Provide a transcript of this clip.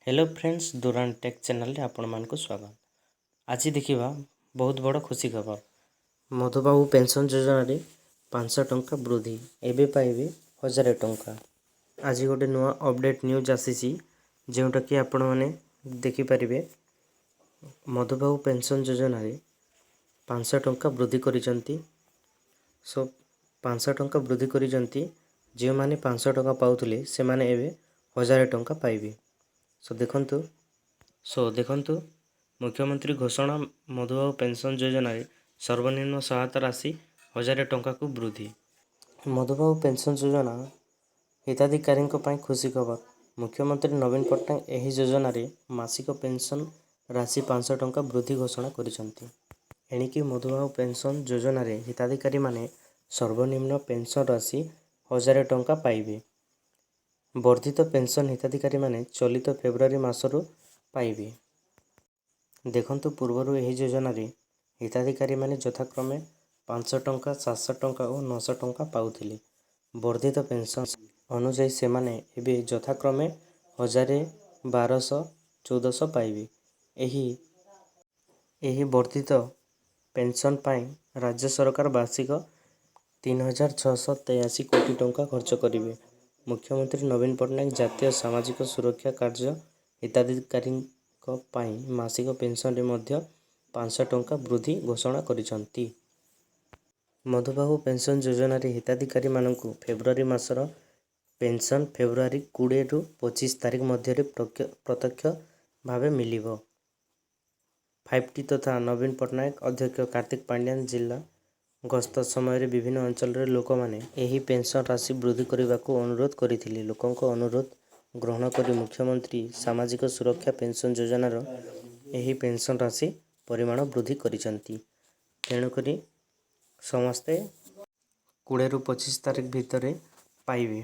Hello friends, ଦୁରାନ take ଚ୍ୟାନେଲରେ ଆପଣମାନଙ୍କୁ ସ୍ୱାଗତ। ଆଜି ଦେଖିବା ବହୁତ ବଡ଼ ଖୁସି ଖବର। ମଧୁବାବୁ ପେନ୍ସନ୍ ଯୋଜନାରେ 500 ଟଙ୍କା ବୃଦ୍ଧି, ଏବେ ପାଇବେ 1000 ଟଙ୍କା। ଆଜି ଗୋଟେ ନୂଆ ଅପଡ଼େଟ୍ ନ୍ୟୁଜ୍ ଆସିଛି, ଯେଉଁଟାକି ଆପଣମାନେ ଦେଖିପାରିବେ। ମଧୁବାବୁ ପେନ୍ସନ୍ ଯୋଜନାରେ 500 ଟଙ୍କା ବୃଦ୍ଧି କରିଛନ୍ତି। ସୋ 500 ଟଙ୍କା ବୃଦ୍ଧି କରିଛନ୍ତି। ଯେଉଁମାନେ 500 ଟଙ୍କା ପାଉଥିଲେ, ସେମାନେ ଏବେ 1000 ଟଙ୍କା ପାଇବେ। ସୋ ଦେଖନ୍ତୁ, ମୁଖ୍ୟମନ୍ତ୍ରୀ ଘୋଷଣା, ମଧୁବାବୁ ପେନ୍ସନ୍ ଯୋଜନାରେ ସର୍ବନିମ୍ନ ସହାୟତା ରାଶି 1000 ଟଙ୍କାକୁ ବୃଦ୍ଧି। ମଧୁବାବୁ ପେନ୍ସନ୍ ଯୋଜନା ହିତାଧିକାରୀଙ୍କ ପାଇଁ ଖୁସି ଖବର। ମୁଖ୍ୟମନ୍ତ୍ରୀ ନବୀନ ପଟ୍ଟନାୟକ ଏହି ଯୋଜନାରେ ମାସିକ ପେନ୍ସନ୍ ରାଶି 500 ଟଙ୍କା ବୃଦ୍ଧି ଘୋଷଣା କରିଛନ୍ତି। ଏଣିକି ମଧୁବାବୁ ପେନ୍ସନ୍ ଯୋଜନାରେ ହିତାଧିକାରୀମାନେ ସର୍ବନିମ୍ନ ପେନ୍ସନ୍ ରାଶି 1000 ଟଙ୍କା ପାଇବେ। ବର୍ଦ୍ଧିତ ପେନ୍ସନ୍ ହିତାଧିକାରୀମାନେ ଚଳିତ ଫେବୃଆରୀ ମାସରୁ ପାଇବେ। ଦେଖନ୍ତୁ, ପୂର୍ବରୁ ଏହି ଯୋଜନାରେ ହିତାଧିକାରୀମାନେ ଯଥାକ୍ରମେ 500 ଟଙ୍କା, 700 ଟଙ୍କା ଓ 900 ଟଙ୍କା ପାଉଥିଲେ। ବର୍ଦ୍ଧିତ ପେନ୍ସନ୍ ଅନୁଯାୟୀ ସେମାନେ ଏବେ ଯଥାକ୍ରମେ 1000, 1200, 1400 ପାଇବେ। ଏହି ବର୍ଦ୍ଧିତ ପେନ୍ସନ୍ ପାଇଁ ରାଜ୍ୟ ସରକାର ବାର୍ଷିକ 3683 କୋଟି ଟଙ୍କା ଖର୍ଚ୍ଚ କରିବେ। ମୁଖ୍ୟମନ୍ତ୍ରୀ ନବୀନ ପଟ୍ଟନାୟକ ଜାତୀୟ ସାମାଜିକ ସୁରକ୍ଷା କାର୍ଯ୍ୟ ହିତାଧିକାରୀଙ୍କ ପାଇଁ ମାସିକ ପେନ୍ସନରେ ମଧ୍ୟ 500 ଟଙ୍କା ବୃଦ୍ଧି ଘୋଷଣା କରିଛନ୍ତି। ମଧୁବାବୁ ପେନ୍ସନ୍ ଯୋଜନାରେ ହିତାଧିକାରୀମାନଙ୍କୁ ଫେବୃଆରୀ ମାସର ପେନ୍ସନ୍ ଫେବୃଆରୀ 20ରୁ 25 ତାରିଖ ମଧ୍ୟରେ ପ୍ରତ୍ୟକ୍ଷ ଭାବେ ମିଳିବ। 5ଟି ତଥା ନବୀନ ପଟ୍ଟନାୟକ ଅଧ୍ୟକ୍ଷ କାର୍ତ୍ତିକ ପାଣ୍ଡିଆନ ଜିଲ୍ଲା ଗସ୍ତ ସମୟରେ ବିଭିନ୍ନ ଅଞ୍ଚଳରେ ଲୋକମାନେ ଏହି ପେନ୍ସନ୍ ରାଶି ବୃଦ୍ଧି କରିବାକୁ ଅନୁରୋଧ କରିଥିଲେ। ଲୋକଙ୍କ ଅନୁରୋଧ ଗ୍ରହଣ କରି ମୁଖ୍ୟମନ୍ତ୍ରୀ ସାମାଜିକ ସୁରକ୍ଷା ପେନ୍ସନ୍ ଯୋଜନାର ଏହି ପେନ୍ସନ୍ ରାଶି ପରିମାଣ ବୃଦ୍ଧି କରିଛନ୍ତି। ତେଣୁକରି ସମସ୍ତେ 20ରୁ 25 ତାରିଖ ଭିତରେ ପାଇବେ।